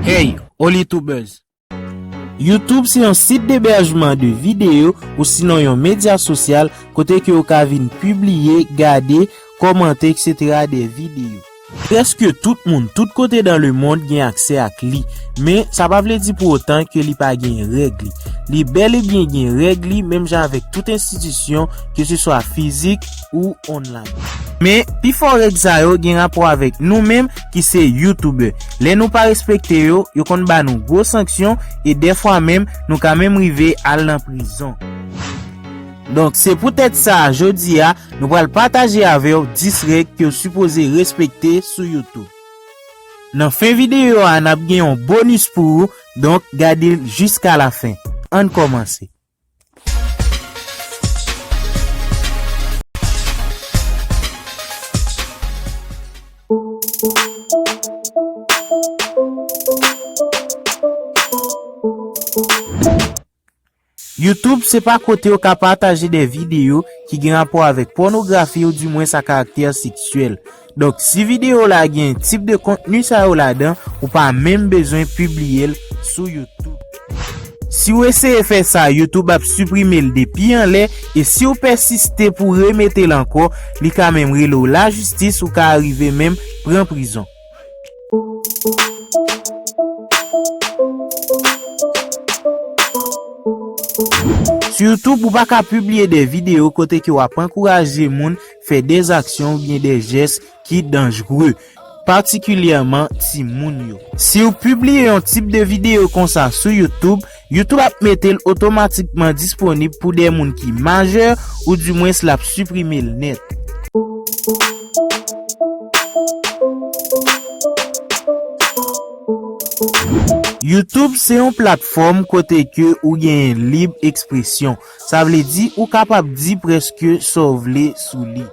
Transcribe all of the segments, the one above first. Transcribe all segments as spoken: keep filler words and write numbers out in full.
Hey, Olitubers! YouTube se yon sit debèjman de videyo ou sinon yon medya sosyal kote ke ou ka vin pibliye, gade, kòmante, et cetera de videyo. Prèske tout moun, tout kote dan le mond gen aksè ak li, men sa pa vle di pou otan ke li pa gen règ li. Li bèl e byen gen règ li, menm jan avèk tout enstitisyon, ke se swa fizik ou online. Men, pifò règ sa yo gen rapò avèk nou menm ki se YouTuber. Lè nou pa respekte yo, yo konn ba nou gwo sanksyon e dèfwa menm, nou ka menm rive al nan prizon. Donk, se poutèt sa, jodi a, nou pral pataje avè w dis règ ke w sipoze respekte sou YouTube. Nan fen videyo a, n ap gen yon bonis pou ou, donk gade l jiska lafen. Ann kòmanse. YouTube se pa kote w ka pataje de videyo ki gen rapò avèk pònografi oudimwens a karaktè seksyèl. Donk, si videyo w la gen tip de kontni sa yo ladan, ou pa menm bezwen pibliye l sou YouTube. Si w eseye fè sa, YouTube ap siprime l depi anlè, e si w pèsiste pou remete l ankò, li ka menm rele w lajistis, ou ka rive menm pran prizon. Sou YouTube, ou pa ka pibliye de videyo kote ke w ap ankouraje moun fè de zaksyon oubyen de jès ki danjre, patikilyèman timoun yo. Si w pibliye yon tip de videyo konsa sou YouTube, YouTube ap mete l otomatikman disponib pou de moun ki majè, oudimwens l ap siprime l nèt. YouTube se yon platfòm kote ke ou genyen lib ekspresyon. Sa vle di ou kapab di prèske sa w vle sou li.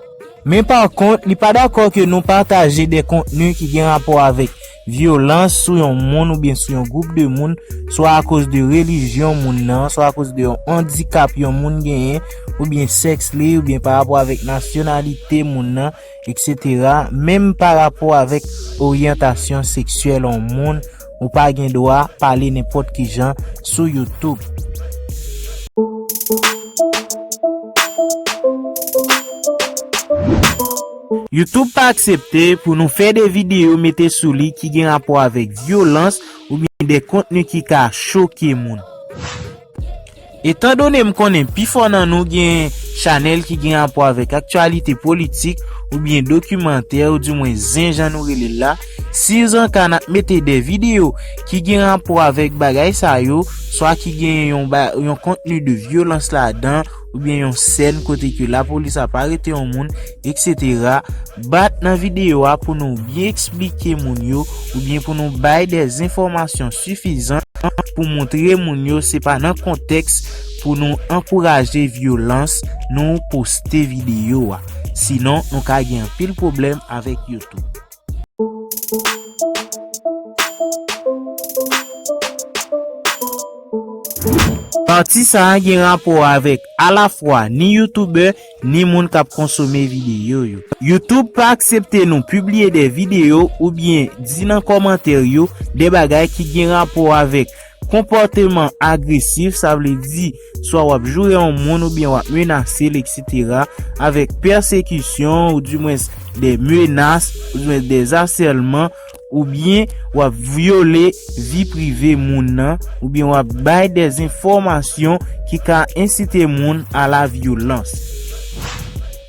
Men pa kont, li pa dakò ke nou pataje de kontni ki gen rapò avèk vyolans sou yon moun oubyen sou yon gwoup de moun, swa akoz de relijyon moun nan, swa akoz de yon andikap yon moun genyen, oubyen sèks li, oubyen pa rapò avèk nasyonalite moun nan, et cetera, menm pa rapò avèk oryantasyon seksyèl yon moun, ou pa gen dwa pale nenpòt ki jan sou YouTube. YouTube pa aksepte pou nou fè de videyo mete sou li ki gen rapò avèk vyolans oubyen de kontni ki ka choke moun. Etandone m konnen pifò nan nou gen chanèl ki gen rapò avèk aktyalite politik oubyen dokimantè, oudimwen zen jan nou rele l la, si zanka n ap mete de videyo ki gen rapò avèk bagay sa yo, swa ki gen yon ba-, yon kontni de vyolans ladan, oubyen yon sèn kote ke lapolis ap arete yon moun, et cetera, bat nan videyo a pou nou byen eksplike moun yo, oubyen pou nou bay de enfòmasyon sifizan pou montre moun yo se pa nan kontèks pou nou ankouraje vyolans nou poste videyo a. Sinon, nou ka gen anpil pwoblèm avèk YouTube. Pati sa a gen rapò avèk alafwa ni youtubè, ni moun k ap konsome videyo yo. YouTube pa aksepte nou pibliye de videyo oubyen di nan kòmantè yo de bagay ki gen rapò avèk konpòteman agresif, sa vle di, swa w ap joure yon moun oubyen w ap menase l, et cetera, avèk pèsekisyon, oudimwens de menas, oudimwens de asèlman, oubyen w ap vyole vi prive moun nan, oubyen w ap bay de enfòmasyon ki ka ensite moun a la vyolans.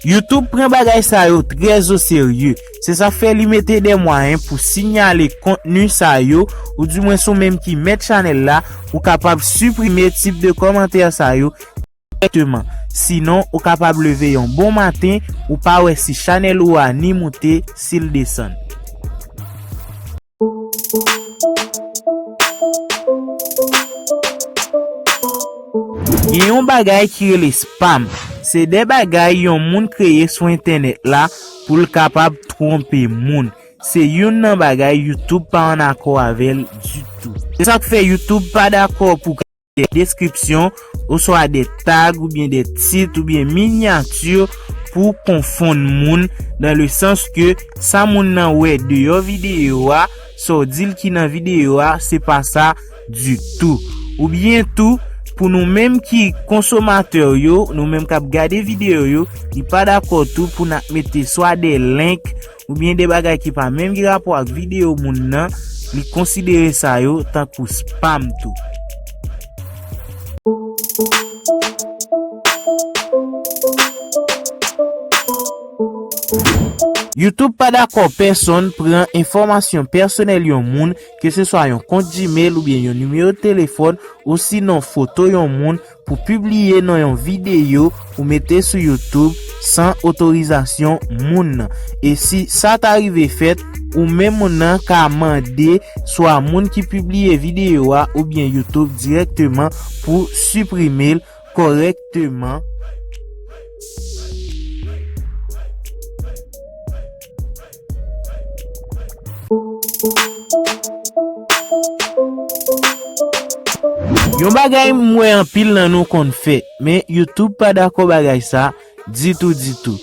YouTube pran bagay sa yo trè o serye. Se sa k fè li mete de mwayen pou siyale kontni sa yo, oudimwens ou menm ki mèt chanèl la, ou kapab siprime tip de kòmantè sa yo dirèkteman. Sinon, ou kapab leve yon bon maten, ou pa wè si chanèl ou a ni moute, si l desann. Gen yon bagay ki rele spam. Se de bagay yon moun kreye sou entènèt la pou l kapab twonpe moun. Se youn nan bagay YouTube pa ann akò avè l ditou. Se sa k fè YouTube pa dakò pou de deskripsyon, oswa de tag, oubyen de tit, oubyen minyati pou konfonn moun, dans le sens que sa moun nan wè deyò videyo a, sa w di l ki nan videyo a, se pa sa ditou. Oubyen tou, pou nou menm ki konsomatè yo, nou menm k ap gade videyo yo, li pa dakò tou pou n ap mete swa de link oubyen de bagay ki pa menm gen rapò ak videyo moun nan, li konsidere sa yo tankou spam tou. YouTube pa dakò pèsonn pran enfòmasyon pèsonèl yon moun, keseswa yon kont Gmail oubyen yon nimewo telefòn, osinon foto yon moun, pou pibliye nan yon videyo ou mete sou YouTube san otorizasyon moun nan. E si sa ta rive fèt, ou menm moun nan ka mande swa moun ki pibliye videyo a oubyen YouTube dirèkteman pou siprime l kòrèkteman. Yon bagay m wè anpil nan nou konn fè, men YouTube pa dakò bagay sa ditou, ditou.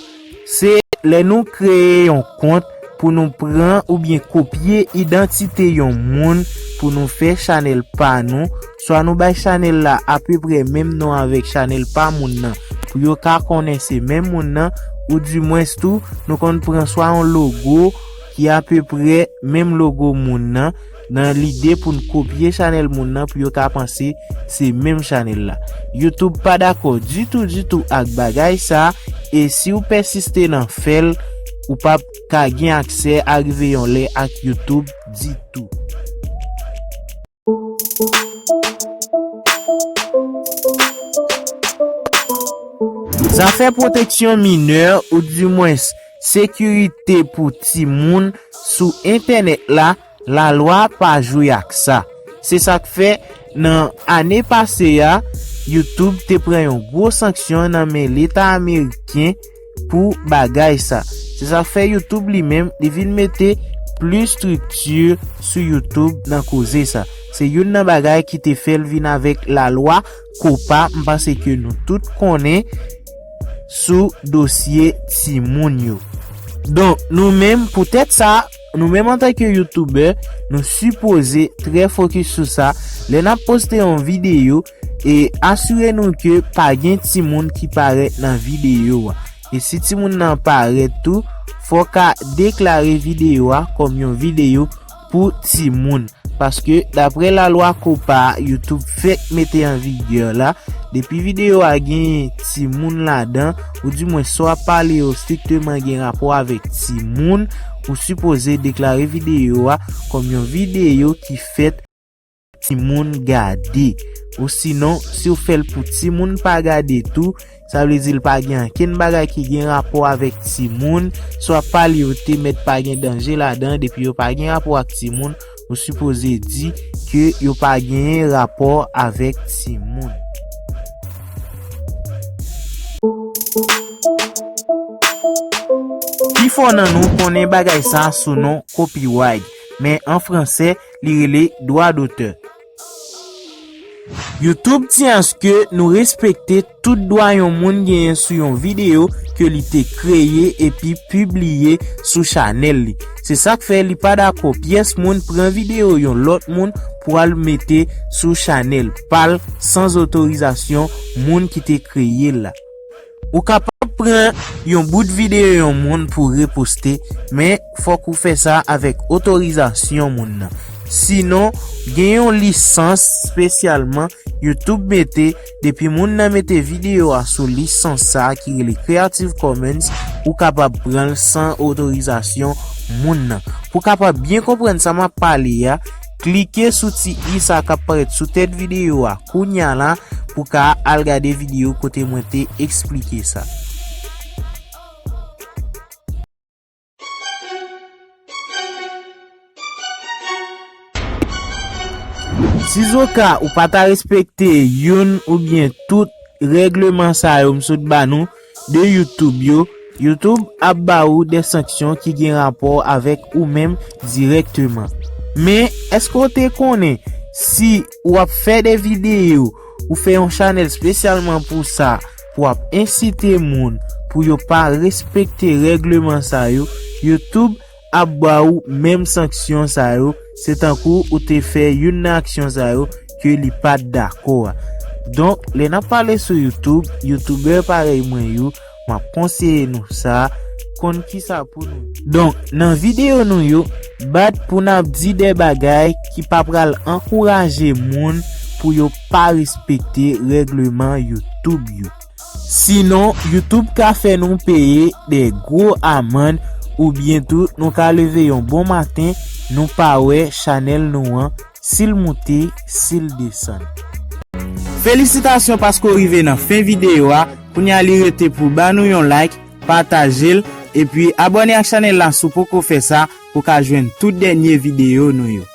Se lè nou kreye yon kont pou nou pran oubyen kopye idantite yon moun pou nou fè chanèl pa nou, swa nou bay chanèl la apeprè menm non avèk chanèl pa moun nan, pou yo ka konnen se menm moun nan, oudimwens tou, nou konn pran swa yon logo ki apeprè menm logo moun nan, nan lide pou n kopye chanèl moun nan pou yo ka panse se menm chanèl la. YouTube pa dakò ditou, ditou ak bagay sa, e si w pèsiste nan fè l, ou p ap ka gen aksè a rive yon lè ak YouTube ditou. Zafè pwoteksyon minè, oudimwens sekirite pou timoun sou entènèt la, lalwa pa jwe ak sa. Se sa k fè, nan ane pase a, YouTube te pran yon gwo sanksyon nan men Leta ameriken pou bagay sa. Se sa k fè YouTube li menm, li vin mete plis estrikti sou YouTube nan koze sa. Se youn nan bagay ki te fè l vin avèk lalwa COPPA, m panse ke nou tout konnen sou dosye timoun yo. Donk, nou menm, poutèt sa, nou menm antanke youtubè, nou sipoze trè fokis sou sa. Lè n ap poste yon videyo, e asire nou ke pa gen timoun ki parèt nan videyo a. E si timoun nan parèt tou, fò w ka deklare videyo a kòm yon videyo pou timoun. Paske, daprè lalwa COPPA, YouTube fèk mete an vigè la, depi videyo a gen timoun ladan, oudimwens swa pale yo strikteman gen rapò avèk timoun, ou sipoze deklare videyo a kòm yon videyo ki fèt timoun gade. Osinon, si w fè l pou timoun pa gade tou, sa vle di l pa gen ankenn bagay ki gen rapò avèk timoun, swa pale yo te mèt pa gen danje ladan, depi yo pa gen rapò ak timoun, ou sipoze di ke yo pa genyen rapò avèk timoun. Pifò nan nou konnen bagay sa sou non copyright, men an fransè, li rele dwa dotè. YouTube tyen aske nou respekte tout dwa yon moun genyen sou yon videyo ke li te kreye epi pibliye sou chanèl li. Se sa k fè li pa dakò pyès moun pran videyo yon lòt moun pou al mete sou chanèl pa l san otorizasyon moun ki te kreye l la. Ou kapab pran yon bout videyo yon moun pou reposte, men fòk ou fè sa avèk otorizasyon moun nan. Sinon, gen yon lisans espesyalman YouTube mete, depi moun nan mete videyo a sou lisans sa a ki rele Creative Commons, ou kapab pran l san otorizasyon moun nan. Pou w kapab byen konprann sa m ap pale a, klike sou ti i sa k ap parèt sou tèt videyo a kounya la pou w ka al gade videyo kote mwen te eksplike sa. Sizoka ou pa ta respekte youn oubyen tout règleman sa yo m sot ba nou de YouTube yo, YouTube ap ba ou de sanksyon ki gen rapò avèk ou menm dirèkteman. Men, èske w te konnen si w ap fè de videyo, ou fè yon chanèl espesyalman pou sa, pou w ap ensite moun pou yo pa respekte règleman sa yo, YouTube ap ba ou menm sanksyon sa yo, se tankou ou te fè youn nan aksyon sa yo ke li pa t dakò a. Donk, lè n ap pale sou YouTube, youtubè parèy mwen yo, m ap konseye nou sa, konn kisa pou nou. Donk, nan videyo nou yo, bat pou n ap di de bagay ki pa pral ankouraje moun pou yo pa respekte règleman YouTube yo. Sinon, YouTube ka fè nou peye de gwo amann oubyen tou nou ka leve yon bon maten, nou pa wè chanèl nou an, si l moute, si l desann. Felisitasyon paske w rive nan fen videyo a. Kounye a li rete pou ba nou yon like, pataje l, epi abòne ak chanèl la si w poko fè sa pou w ka jwenn tout dènye videyo nou yo.